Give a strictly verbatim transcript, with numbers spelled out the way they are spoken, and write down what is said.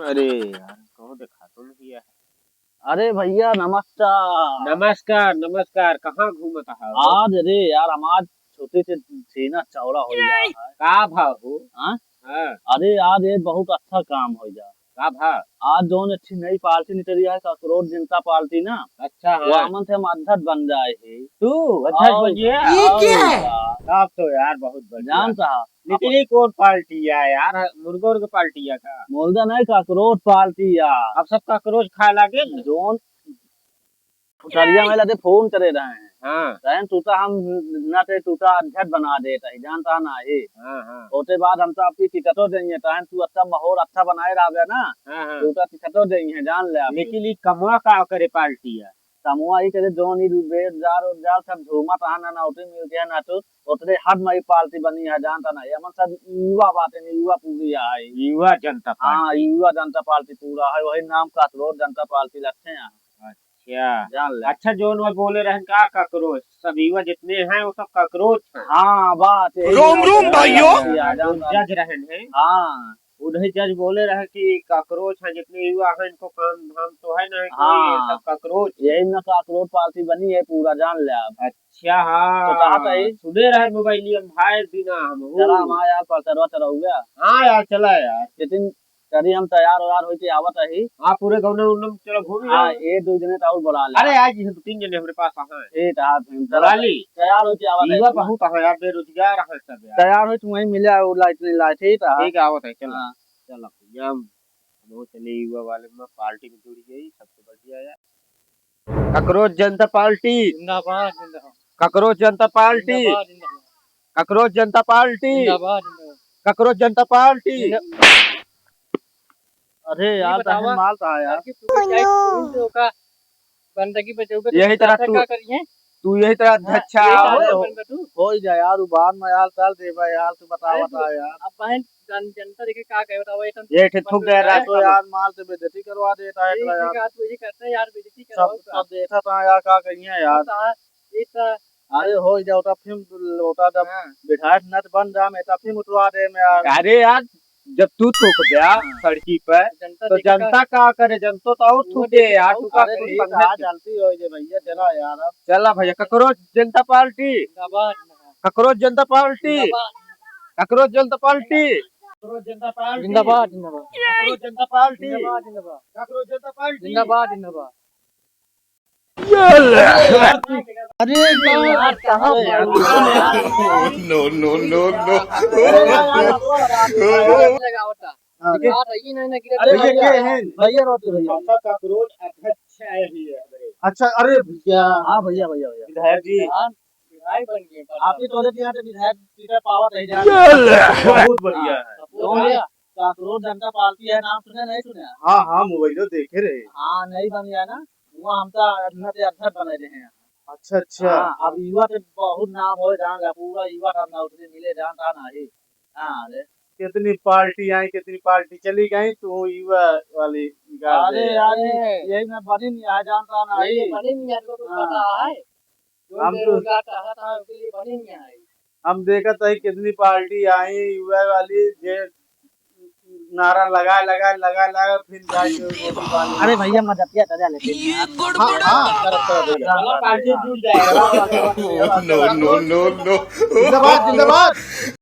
अरे यार, कहो देखा तो नहीं है। अरे भैया, नमस्कार। नमस्कार, नमस्कार। कहाँ घूमत है? आज, अरे यार, हमार छोटे से सीना चौड़ा हो गया है। का भा हो? हाँ? हाँ। अरे, आज ये बहुत अच्छा काम हो जा। का भा? आज जौन अच्छी नई पार्टी निकली है, ककरोच जनता पार्टी ना। अच्छा, वो हाँ। हमन से हम अध्यक्ष बन जाए ही। तू अध्यक्ष और बन गया? ये और क्या है? का? तब तो यार बहुत बढ़िया। जानता है। निकली कौन पार्टी है यार? मुर्गा उर्गा पार्टी है का? मुर्गा नहीं, ककरोच पार्टी है। अब सब ककरोच खाए लागे न? जौन उतरिया में लगे फोन करे रहे हैं। हाँ। कहें, "तू तो हम ना ते, तू तो अध्यक्ष बना देता है, जानता ना है।" हाँ, हाँ। ओते बाद हम तो आपकी टिकटो देंगे, कहें, "तू अच्छा माहौल अच्छा बनाए रहबे ना, हाँ, हाँ। तू तो टिकटो देंगे, जान ले आप।" लेकिन ई कमवा का करे पार्टी है? कमवा ई करे, जौन ई बेरोजगार, रोजगार सब झूमत है ना, नौकरी मिल गया ना, तो ओतरे हद में ई पार्टी बनी है, जानता ना है। हमन सब युवा बाटे, युवा पूरी है। युवा जनता हाँ, पार्टी। युवा जनता पार्टी पूरा है, वही नाम ककरोच जनता पार्टी रखे हैं। अच्छा। जान ले। अच्छा, जौन वो बोले रहन का ककरोच, सब युवा जितने हैं वो सब ककरोच हैं। हाँ, बात यही रोम बात रोम है। भाइयों। हाँ, जौन जज रहन हैं, हाँ। उन्हें जज बोले रहे कि ककरोच हैं, जितने युवा हैं इनको काम धाम तो है नहीं कोई, ये हाँ। सब ककरोच हैं। यही ना ककरोच पार्टी बनी है पूरा, जान ले आप। अच्छा, हाँ। तो कहाँ पे है? सुने रहे मोबाइलिया में भाई बिना हम हो। चला हमारा यार परचरवा चढ़ाऊगा। हाँ यार, चला यार। लेकिन करी हम तैयार वैयार होई के आवत ही। हाँ, पूरे गौने उन्ने में चलो घूमी हाँ, आओ। ये दो जने तो और बुला ले। अरे, आज ये दो तीन जने हमरे पास आए हैं। ठीक है, आप हम बुला ली। तैयार होई के आवत युवा ही। बहुत है यार, बेरोजगार हैं सब यार। तैयार होई, तुम वहीं मिले आओ, लाइट नहीं लाइट, ठीक है। ठीक है, आवत है, चलो। हाँ। चलो, भैया, हम, हम चले युवा वाले में, पार्टी में जुड़ गई, सबसे बढ़िया यार। ककरोच जनता पार्टी। जिंदाबाद, जिंदाबाद। ककरोच जनता पार्टी। जिंदाबाद, जिंदाबाद। ककरोच जनता पार्टी। जिंदाबाद, जिंदाबाद। ककरोच जनता पार्टी। जिंदा- अरे ये यार, बतावा, तहन माल कहाँ यार? कि तू क्या कौन से ओका गंदगी बचाऊ बे, यही तरह तू का करिए? तू यही तरह हाँ, अध्यक्ष यही आओ। तरह बन बे तू। हो ही जा यार, उ बाद में यार, चल देबा यार, तू बता, अरे बता तू यार। अब बहन जन-, जनता देखे का कहे, बताओ, ये तो ये ठे थूक दे रहा है। तो यार, माल से बेइज्जती करवा देता है, यही इतना यार। का तू यही करता है यार, बेइज्जती सब, करवाओ का? सब देखा था यार, का कहिए यार। बता, ये तो अरे हो जाओ, तब फिर लोटा जब हाँ। विधायक नट बन जा, मैं तब फिर उठवा दे मैं यार। अरे यार, जब तू थूक दे हाँ। सड़की पे, जनता तो देखा जनता का करे, जनता तो और वो थूके देखे यार, और तू का अरे करे? ठीक है, गलती हो गई भैया, चला यार अब। चला भैया, ककरोच जनता पार्टी। जिंदाबाद, जिंदाबाद। ककरोच जनता पार्टी। जिंदाबाद। ककरोच जनता पार्टी। ककरोच जनता पार्टी। जिंदाबाद, जिंदाबाद। ककरोच जनता पार्टी। जिंदाबाद, जिंदाबाद। ककरोच जनता पार्टी। जिंदाबाद, जिंदाबाद। अरे यार, कहाँ अरे यार। No, no, no, no। लगावता। हाँ। यार, ये नहीं ना गिरा अरे, ये भैया। क्या है? भैया रोटी भैया। आपका ककरोच अध्यक्ष है ही है, अरे। अच्छा, अरे भैया। हाँ, भैया, भैया, भैया। विधायक जी। हाँ, विधायक बन गए। आपके टोले के यहाँ से विधायक टिकट पावत है जान। बहुत बढ़िया है। हाँ, तो भैया, ककरोच जनता पार्टी है, नाम सुने, नहीं सुने? हाँ, हाँ, मोबाइलो देखे रहे। हाँ, नहीं बन गया ना, वो हम तो अपना से अध्यक्ष बना रहे हैं। अच्छा, अच्छा। हाँ, अब युवा के बहुत नाम हो जान रहा, पूरा युवा का नौकरी मिले जान रहा ना ही। हाँ, अरे। कितनी पार्टी आई, कितनी पार्टी चली गई, तू युवा वाली निकाल अरे, दे। अरे, यही मैं बनी नहीं आ जान रहा ना यही ही। बनी नहीं है, तो कुछ हाँ। पता है? जो हम तो बेरोजगार चाहत है, उनके लिए बनी नहीं है। हम देखत है कितनी पार्टी आई युवा वाली, जे नारा लगा, लगा, लगा, लगा, फिर जाके वो दुकान अरे भैया, मदतिया तो जा लेते हैं यार। हाँ, हाँ, करत, करत भैया। चला, पार्टी जुट जाएगा। No, no, no, no। जिंदाबाद, जिंदाबाद।